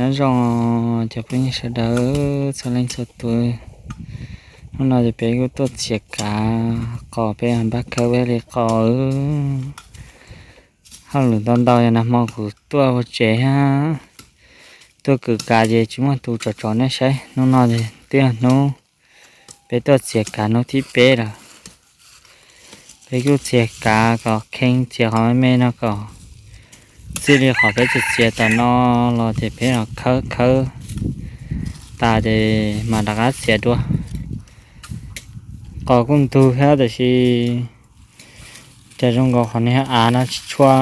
Nyob zoo cov phooj ywg sawv daws txhua leej txhua tus, hnub no ces peb kuj tuaj txiav kav qos, peb npaj khawb peb li qos. Hauj lwm ntau ntau, yog nag hmo kuv tuaj ua tsev, tuaj kwv kav ces tsis muaj tus tsom tsom nej saib. Hnub no twb yog hnub peb tuaj txiav kav hnub thib peb lawm. Peb kuj txiav kav kom kheej, txiav qhov me me no kom txij li qhov peb txiav txiav tom no los ces peb los khawb khawb tas ces mam rov qab txiav dua. Qos kuj ntug thiab tiam sis cas zoo nkaus qhov niag av no tsis tshua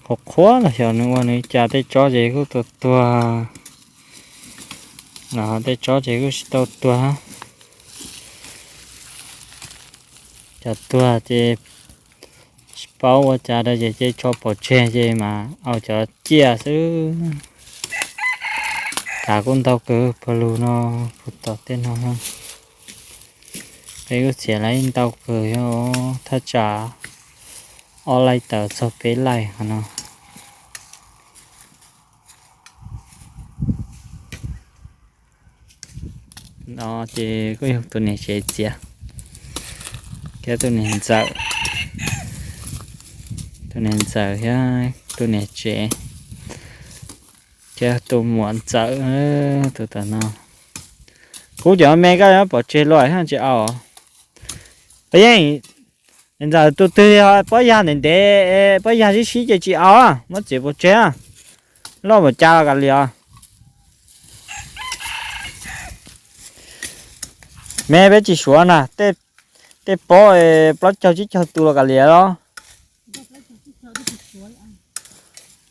qhuav qhuav los xyov nws ua nws cas, tej tsob ces kuj tuag tuag, tej tsob ces kuj tsis tau tuag. Cov tuag ces tsis paub ua cas rau ces cia tso pov tseg ces mas au cov ciaj xwb. Kav kuj ntau kawg pawg lug no, puag tom tej no. Peb kuj txiav lawm ntau kawg, thaj tsam ob laij tawm txog peb laij qhov no. No ces kuj yog tus niam tsev txiav, thiab tus niam ntxawm, tus niam ntxawm thiab tus niam tsev, thiab tus muam ntxawm, tus tom no. Kuv cov me koj yuav pov tseg los tsis au. Peb yeej, ntxawm tus twg pob yag ntev ntev, pob yag sib sib ces tsis au, muab txiav pov tseg, loj npaum cas los kav liam. Me peb tsis suav na, tej pob plaub caug tsib caug tus los kav liam los.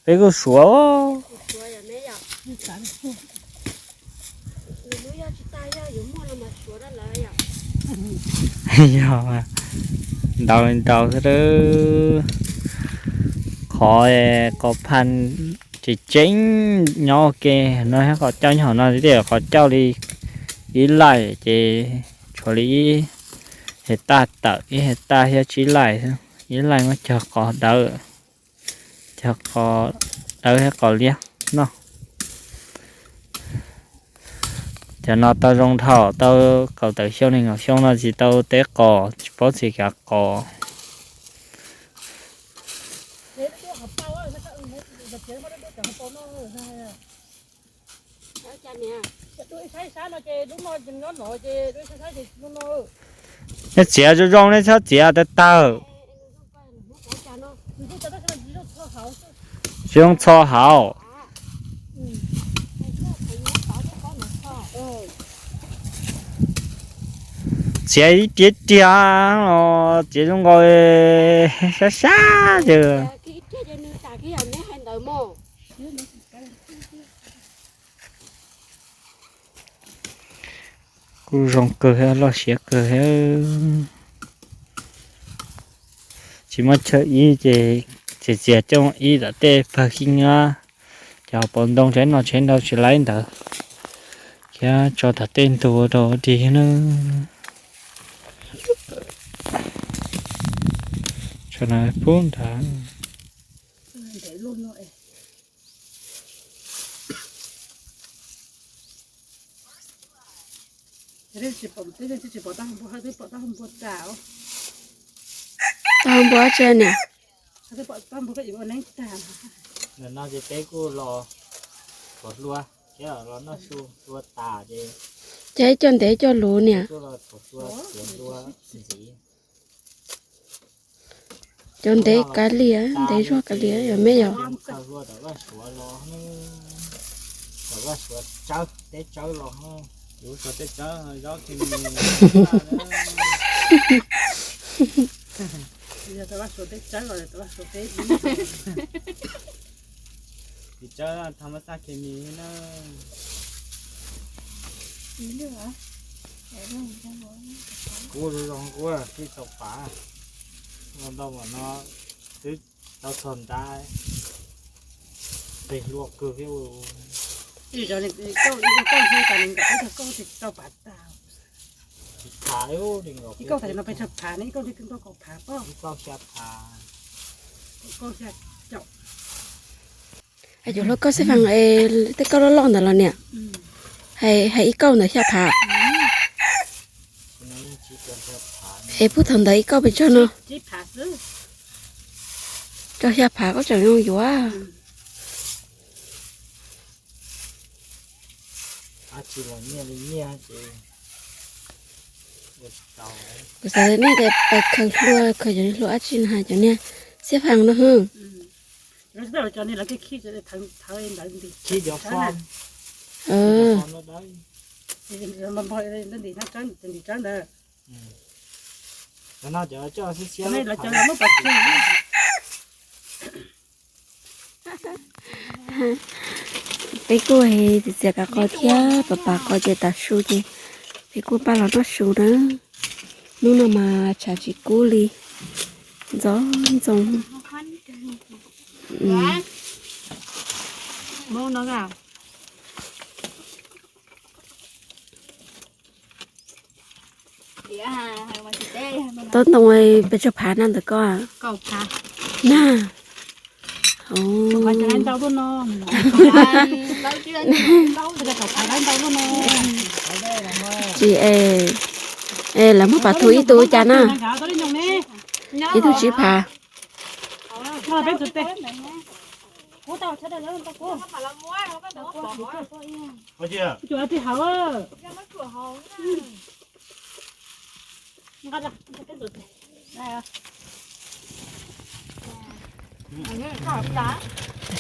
Peb kuj suav. Yog ntau li ntau xwb. Qhov qos phaj tseem ceeb nyob ua ke no, qhov coj nyob hauv no tiag, qhov coj li ib laij ces tshuav li ib hais taj tawm, ib hais taj thiab tsib laij, ib laij muab cog qos dawb, cog qos dawb thiab qos liab noj. Cov no tau zoo dhau, tau kaum tawm xyoo nees nkaum xyoo no tsis tau teb qos, tsis paub txiav kav qos. Nej txiav zoo zoo, nej txhob txiav tawg tawg. Tsis zoo txho hauv. Txiav ib tiag tiag los txiav zoo nkaus sab sab ces. Kuj zoo kawg thiab loj siab kawg thiab. Tsis muaj chaw ib ces txiav txiav coj ib tom tej pawg khib nyiab, cov pov ntoo tsev no tsev ntau tsis laib ntawd, thiab tso tom tej ntug rau dig na. Tso no pub ntawd. Tau npua tse niam. Nim no ces peb kuj los tuav hlua thiab los noj su hlua tas ces. Ces coj ntev coj luv niam. Kuj los tuav hlua txiav hlua ntxiv. Cov ntev kav liam, ntev zog kav liam yog me yog. Khaws hlua tom Vaj Suav los, tom Vaj Suav tsawb, teb tsawb los. Yus Suav teb tsawb zob khe mis. Yog tom Vaj Suav teb tsawb los tom Vaj Suav teb ib, tis tsawb tha mab xaj khe mis na. Kuv zoo zoo kuv thiaj tau pav. Ua ntau mas no twb tau txog nrab, peg hlua kawg thiab. Ib zaug koj ib zaug koj thiab tas nees nkaum peb caug koj tsis tau pav tag. Tsis phav, ib kauj tas no peb tsawg phav ne, ib kauj li twb nkaus kaum phav pob. Ib kauj xya phav. Ib kauj xya caum. Hais cov hluas nkauj xab fas es tej kauj loj loj ntawd los niam? Hais ib kauj ntawd xya phav. Es puag thaum ntawd ib kauj pes tsawg no? Rau xya phav koj tseem zoo yuav. Kuv xav tias nej tias pais khaws hlua, khaws cov niag hlua dab tsi no, cov niag xiab fas no hwb. Peb kuj txiav txiav kav qos thiab, pab pab qos ces tav su ces peb kuj pab los noj su na. Hnub no mas tshav tsis kub li, ntxoov ntxoo. Tau ntoo pes tsawg phav na ntawm koj? Na. Tsis es, es lawv muab pab thu ib tug cas na? Ib tug tsib phav.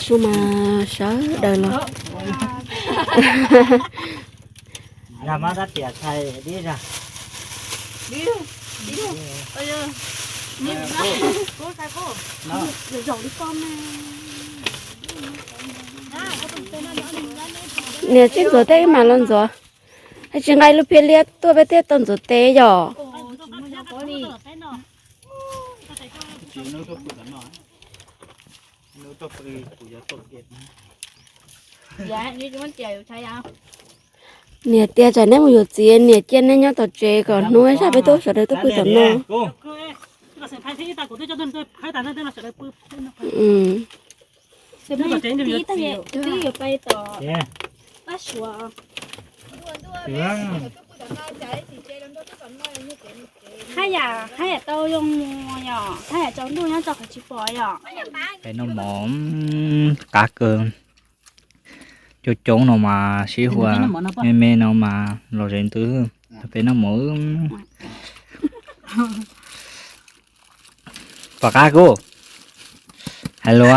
Su mas sawv daws los. Niam tsis ntxuav teb mas los ntxuav. Tsis nqa lub phiab liab tuaj peb thiaj tau ntxuav teb yom. Niam tias tsam nej mus yuav txiv, niam cia nej nyob tom tsev kom hnub ib zaj peb tuaj sawv daws tuaj pw tom no. Haj yam, haj yam tau zoo mus yom, haj yam tsaus ntuj nyob tso qhov tsis pom yom. Peb noj mov qab kawg, coob coob no mas sib hua, me me no mas los ze ntws. Peb noj mov pom qab kuj hais lus.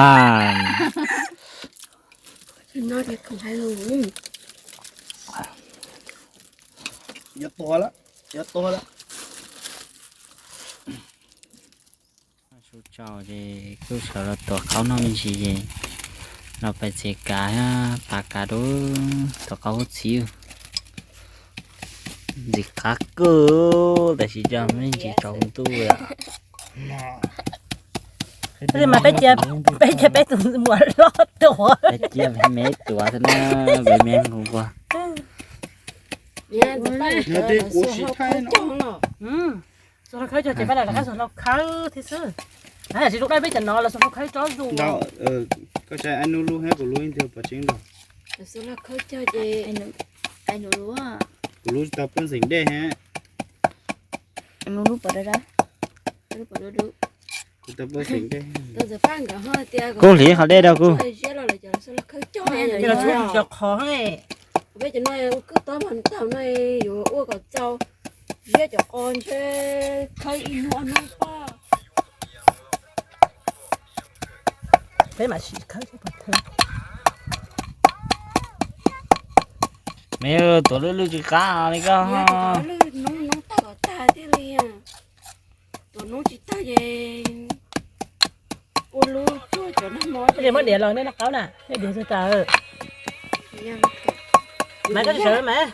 Su tsau ces kuj sawv los tuav qaub noj me ntsis ces los pais txiav kav, pav kav rau tuav qaub hub txhib. Ntxim qab kawg, tab sis coj me ntsis tsaus ntuj. Peb cia peb tus muam loj tuaj, cia me tuav xwb na, me me nqus nqua. Xov hlau khawb cog ces peb lam rov qab xov hlau khawb thiab xwb. Tsis zoo dab peb cov no los xov hlau khawb tsob zus. Koj saib Ainhoov lub thiab kuv lub ib tug pom tseeb nkaus. Xov hlau khawb cog ces kuv lub tsis tau puag xeem dej thiab. Kuv tau puag xeem dej. Kuv hliv qhov dej rau kuv. Cov qhov peb cov no ua kwj tob mas thaum no yuav ua kom txaus, ziab cov qos ntshe khawb ib hnub ob hnub paj. Peb mam sim khawb thiab pov thawj. Me tuav lwj lwj tsis qab li koj. Noob noob tag kom tag thiaj li, tuav noob tsis tag ces ua lub cuag cov nag hmo. Muab diav los nej noj qaub na, nej diav tag. Mas koj sawv mas.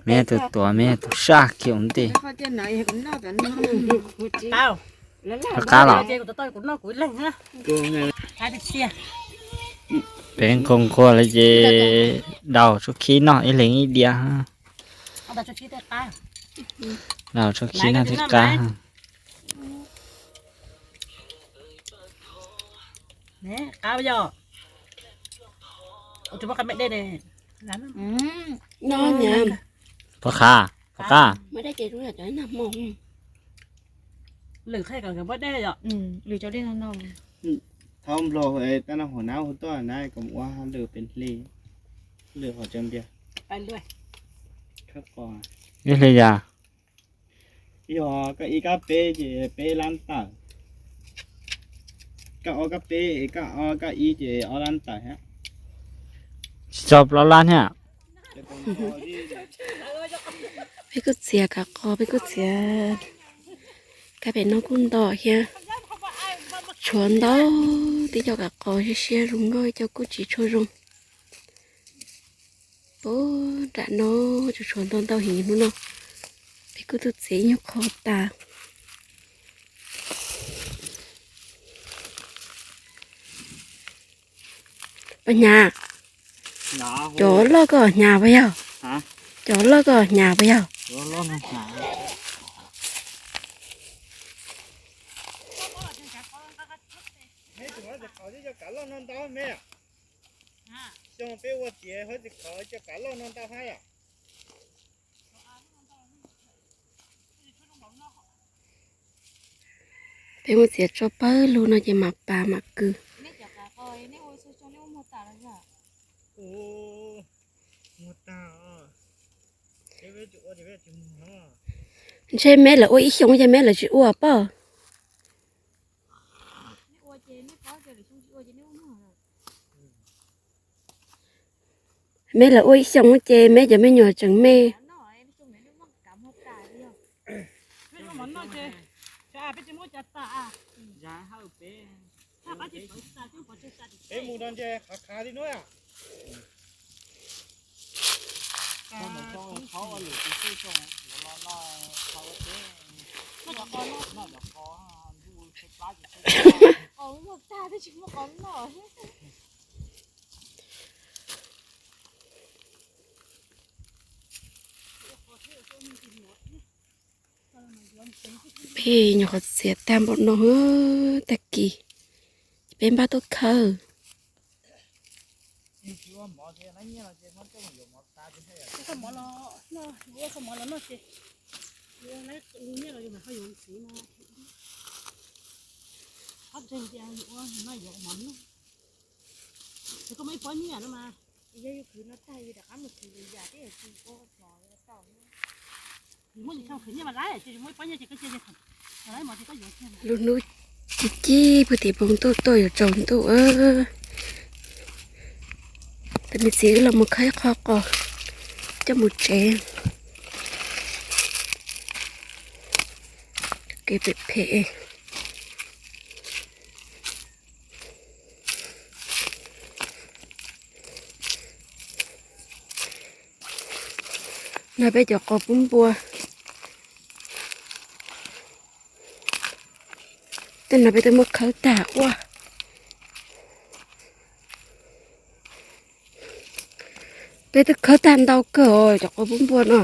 Me tus tuav me tus saj kiag ua ntej. Rov qab los. Peb nqua nqua lawm ces daus tshuab khib noj ib leeg ib diav. Daus tshuab khib noj thiab qab. Ua Qab yog, tus poj qab me dej ne. No nyam. Poj qab, poj qab. Muaj dab ces rub yog cov nag hmo. Lwm qhia kom nkawd muaj dej yom. Lwm cov dej no no. Thaub nplog tab nag hmo nab hu tuaj na kom ua lwm pem hli. Lwm qhov tsev npias. Ib hli yas. Yog kab ib kab peb ces peb lab tawm. Kab ob kab peb, kab ob kab ib ces ob lab tawm thiab. Tsis tso plaub lab thiab. Peb kuj txiav kav qos, peb kuj txiav kab pem no kuj nto thiab. Tshuav ntau, tib co kav qos siab siab zoo nkauj, ib co kuj tsis tshua zoo. Nram no tsuas tshuav ntau ntau heev hnub no. Peb kuj tuaj txiav ib nyuag qho tas. Poj Hnyav, cov loj koj hnyav puas yog? Cov loj koj hnyav puas yog? Xyoo peb ua tiav hov tsis qhov cov kav loj no ntau hab yom. Peb muab txiav tso pawg lug no ces mam pas mam kwv. Ntshe meb lawv ua ib xyoos ces meb lawv tsis ua pob. Meb lawv ua ib xyoos ces meb cov me nyuam tseem me. Peb nyuam qhuav txiav tag npaum no, tag kis peb npaj tuaj khawb. Lub hnub ci ci pug tim poob ntuj tuaj yuav tsaus ntuj. Tus me txiv wb los mus khawb ib qho qos coj mus tsev. Kev phem phem. No peb cov qos pub npua. Tej no peb twb muab khawb tag ua. Peb twb khawb tag ntau kawg os cov qos pub npua no.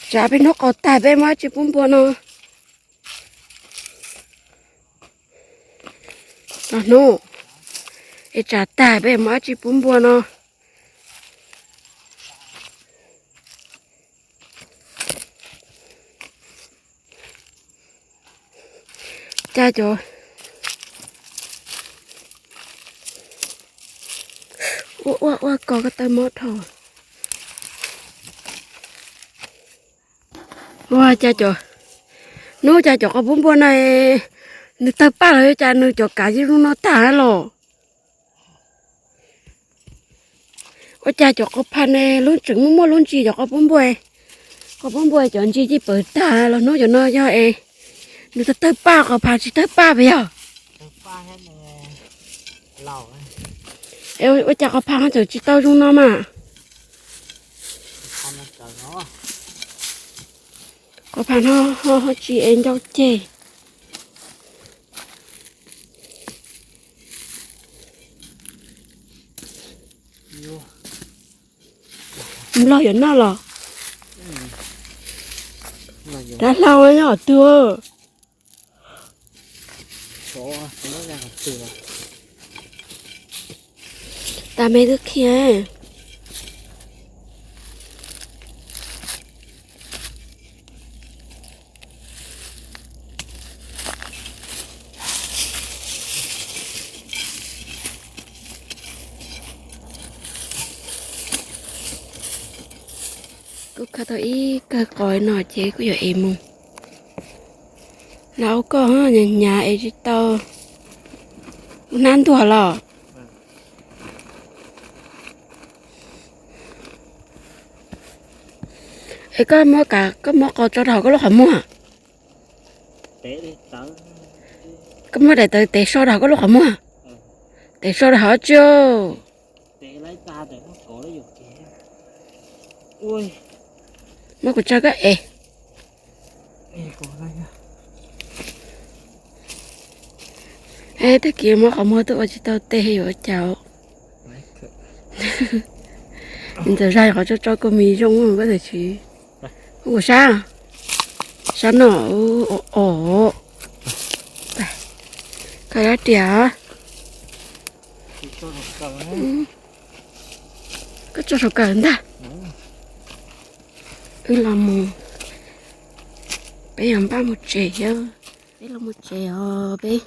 Tsam peb hnub qos tag peb muab dab tsi pub npua no. Los hnub es tsam tag peb muab dab tsi pub npua no. Cas cov ua ua ua kos ko taw mob dhau. Ua cas cov, hnub cas cov qos pub npua no nws tawg paj los cas nws cov kav yeej zoo no tag los? Ua cas cov qos pha ne lub tseem muaj muaj lub ntsis cov qos pub npua, qos pub npua cov ntsis ci pawv tag los hnub cov no yog es nws tawg tawg paj qos pha tsis tawg paj puas yog? Ua cas qos pha ho tseem tsis tau zoo no mas? Qos pha no ho tsis es ncau ceg. Nplog yuav noj los? Dab hlau nyob twg? Tas me twb khiav. Kuv khawb tau ib kawg qos no ces kuv yuav ev mus. Los ua koj hnyav hnyav es tsis tau. Hnab ntuag los. Es koj muab, koj muab qos tso rau hauv koj lub qhov muag. Koj muab daim tawv tev so rau hauv koj lub qhov muag. Tev so rau hauv tso. Muab kuv tso koj ev. Tag kis muab qhov muag tuaj ua tsis tau tej yuav ua cas. Ntxawm zaj qhov tso tso kua mis zoo koj tsis ua sab. Sab no. Os, koj dab riam. Koj tso saum kawm ntag. Wb los mus, peb yuav npaj mus tsev thiab. Peb los mus tsev os peb.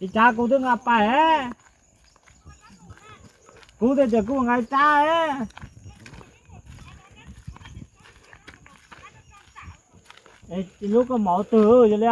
Li cas kuv twb nqa pais, kuv tias tias kuv nqa tsab. Lub koj mov twg li?